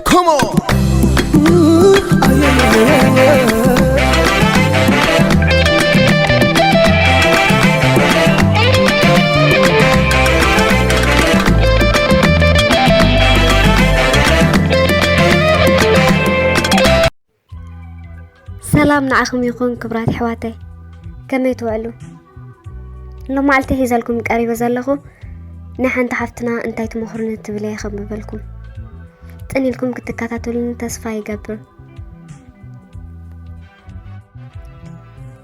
Come on. ሰላም ንዓኹም ይኹን ክብራት ኣሕዋተይ፣ ከመይ ትውዕሉ? ሎማዓልቲ ሒዘልኩም ቀሪበ ዘለኹ ናይ ሓንቲ ሓፍትና እንታይ ትመኽሩኒ ትብል እየ ከንብበልኩም። ጥን ኢልኩም ክትከታተሉኒ ተስፋ ይገብር።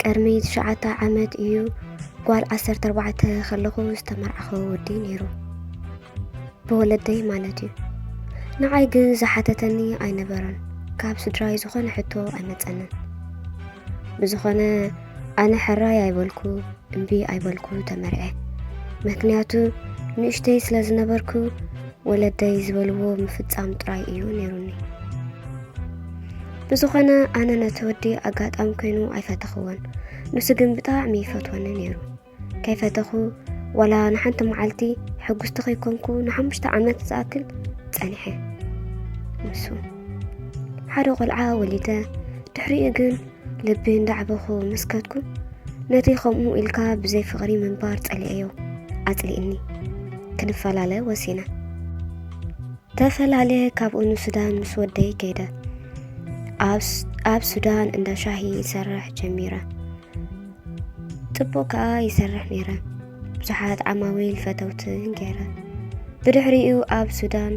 ቅድሚ ትሽዓተ ዓመት እዩ ጓል ዓሰርተ ኣርባዕተ ከለኹ ዝተመርዓኹ ወዲ ነይሩ። ብወለደይ ማለት እዩ። ንዓይ ግን ዝሓተተኒ ኣይነበረን። ካብ ስድራይ ዝኾነ ሕቶ ኣይመጸንን። ብዝኾነ ኣነ ሕራይ ኣይበልኩ፣ እምቢ ኣይበልኩ ተመርዐ። ምክንያቱ ንእሽተይ ስለ ዝነበርኩ ወለደይ ዝበልዎ ምፍጻም ጥራይ እዩ ነይሩኒ። ብዝኾነ ኣነ ነቲ ወዲ ኣጋጣሚ ኮይኑ ኣይፈተኽዎን። ንሱ ግን ብጣዕሚ ይፈትወኒ ነይሩ። ከይፈተኹ ዋላ ንሓንቲ መዓልቲ ሕጉስቲ ከይኮንኩ ንሓሙሽተ ዓመት ዝኣክል ጸኒሐ። ንሱ ሓደ ቆልዓ ወሊደ። ድሕሪኡ ግን ልቢ እንዳዕበኹ ምስ ከድኩ ነቲ ከምኡ ኢልካ ብዘይ ፍቕሪ ምንባር ጸሊኤዮ። ኣጽሊእኒ። ክንፈላለ ወሲነ። ተፈላለየ። ካብኡ ንሱዳን ምስ ወደይ ከይደ። ኣብ ስ- ኣብ ሱዳን እንዳ ሻሂ ይሰርሕ ጀሚረ። ጽቡቕ ከኣ ይሰርሕ ነይረ። ብዙሓት ዓማዊል ፈተውትን ገይረ። ብድሕሪኡ ኣብ ሱዳን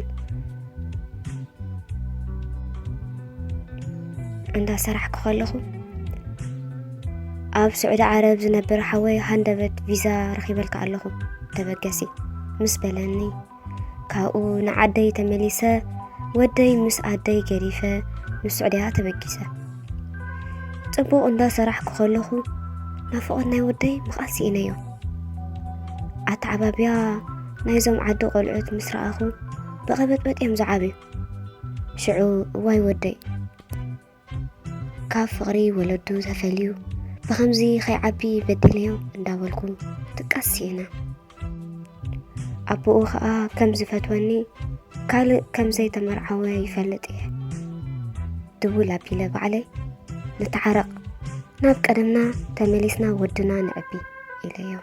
እንዳ ሰራሕኩ ከለኹ ኣብ ስዑዲ ዓረብ ዝነብር ሓወይ ሃንደበት ቪዛ ረኺበልካ ኣለኹ ተበገሲ ምስ በለኒ ካብኡ ንዓደይ ተመሊሰ ወደይ ምስ ኣደይ ገዲፈ ንስዑድያ ተበጊሰ። ጽቡቕ እንዳ ሰራሕኩ ከለኹ ናፍቖት ናይ ወደይ ምኽኣል ስኢነዮ። ኣተዓባብያ ናይዞም ዓዲ ቆልዑት ምስ ረኣኹ ብቐበጥበጥ እዮም ዝዓብዩ። ሽዑ እዋይ ወደይ ካብ ፍቕሪ ወለዱ ተፈልዩ ብኸምዚ ከይዓቢ በዲለዮ እንዳበልኩ ድቃስ ስኢነ። ኣቦኡ ኸኣ ከም ዝፈትወኒ ካልእ ከም ዘይተመርዓወ ይፈልጥ እየ። ድውል ኣቢለ ባዕለይ ንተዓረቕ፣ ናብ ቀደምና ተመሊስና ወድና ነዕቢ ኢለዮ።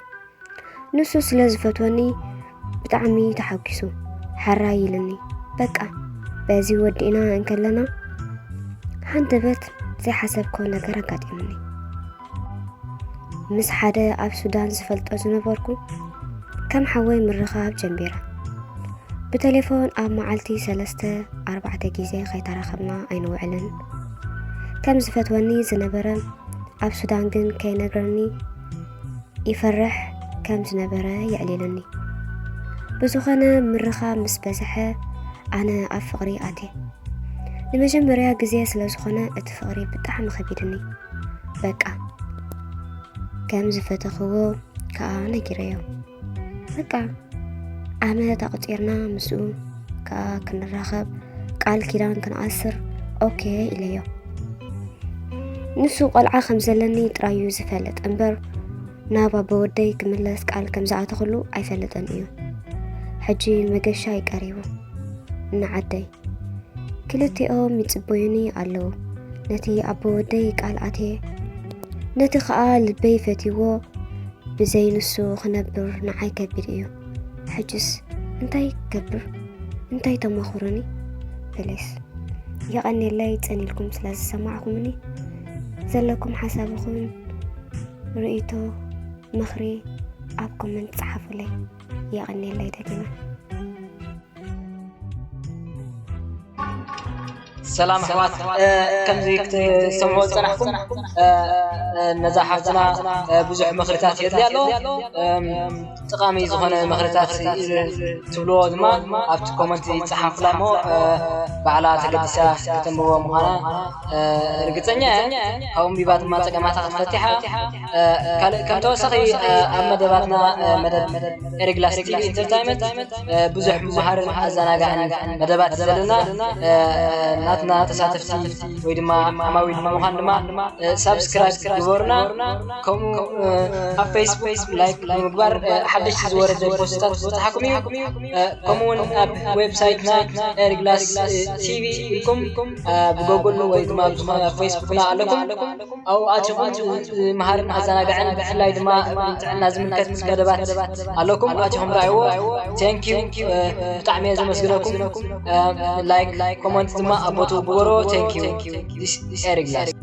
ንሱ ስለ ዝፈትወኒ ብጣዕሚ ተሓጒሱ ሕራይ ኢሉኒ። በቃ በዚ ወዲእና እንከለና ሃንደበት ዘይሓሰብኮ ነገር ኣጋጢሙኒ። ምስ ሓደ ኣብ ሱዳን ዝፈልጦ ዝነበርኩ ከም ሓወይ ምርኻብ ጀሚረ። ብቴሌፎን ኣብ መዓልቲ ሰለስተ ኣርባዕተ ግዜ ከይተራኸብና ኣይንውዕልን። ከም ዝፈትወኒ ዝነበረ ኣብ ሱዳን ግን ከይነግረኒ ይፈርሕ ከም ዝነበረ የዕሊሉኒ። ብዝኾነ ምርኻብ ምስ በዝሐ ኣነ ኣብ ፍቕሪ ኣትየ። ንመጀመርያ ግዜ ስለ ዝኾነ እቲ ፍቕሪ ብጣዕሚ ከቢድኒ። በቃ ከም ዝፈተኽዎ ከኣ ነጊረዮ። በቃ ዓመት ኣቑጺርና ምስኡ ከኣ ክንራኸብ ቃል ኪዳን ክንኣስር ኦኬ ኢለዮ። ንሱ ቆልዓ ከም ዘለኒ ጥራዩ ዝፈልጥ እምበር ናብ ኣቦ ወደይ ክምለስ ቃል ከም ዝኣተኽሉ ኣይፈልጥን እዩ። ሕጂ መገሻ ይቀሪቡ ንዓደይ ክልቲኦም ይጽበዩኒ ኣለዉ። ነቲ ኣቦ ወደይ ቃል ኣትየ ነቲ ኸኣ ልበይ ፈትይዎ ብዘይ ንሱ ክነብር ንዓይ ከቢድ እዩ። ሕጅስ እንታይ ክገብር እንታይ ተመኽሩኒ? ፕሊስ የቐኔለይ ጸኒልኩም ስለ ዝሰማዕኩምኒ ዘለኩም ሓሳብኹም ርእይቶ ምኽሪ ኣብ ኮመንት ጸሓፉለይ። የቐኔለይ ደጊመ። ሰላም ኣሕዋት፣ ከምዚ ክትሰምዑ ዝጸናሕኩም ነዛ ሓፍትና ብዙሕ ምኽርታት የድልያ ኣሎ። ጠቓሚ ዝኾነ ምኽርታት ትብልዎ ድማ ኣብቲ ኮመንት ይጸሓፉላ እሞ ባዕላ ተገዲሳ ከተንብቦ ምዃና ርግጸኛ እየ። ካብኡ ኣንቢባ ድማ ጸገማታ ክትፈትሕ እያ። ካልእ ከም ተወሳኺ ኣብ መደባትና መደብ ኤሪግላስ ቲቪ ኢንተርታይመንት ብዙሕ መሃርን ኣዘናጋዕን መደባት ዘለና ናትና ተሳተፍቲ ወይ ድማ ዓማዊል ንምዃን ድማ ሳብስክራይብ ግበሩና። ከምኡ ኣብ ፌስቡክ ላይክ ብምግባር ሓደሽቲ ዝወረደ ፖስታት ዝበፅሓኩም እዩ። ከምኡ እውን ኣብ ዌብሳይትና ኤርግላስ ቲቪ ኢልኩም ብጎግል ወይ ድማ ኣብ ዝኾነ ፌስቡክና ኣለኩም። ኣብኡ ኣቲኹም መሃርን ኣዘናጋዕን ብፍላይ ድማ ጥዕና ዝምልከት መደባት ኣለኩም ኣቲኹም ራእይዎ። ቴንኪዩ። ብጣዕሚ እየ ዘመስግነኩም። ላይክ ኮመንት ድማ ኣብ ቦትኡ ግበሮ። ቴንኪዩ። ኤርግላስ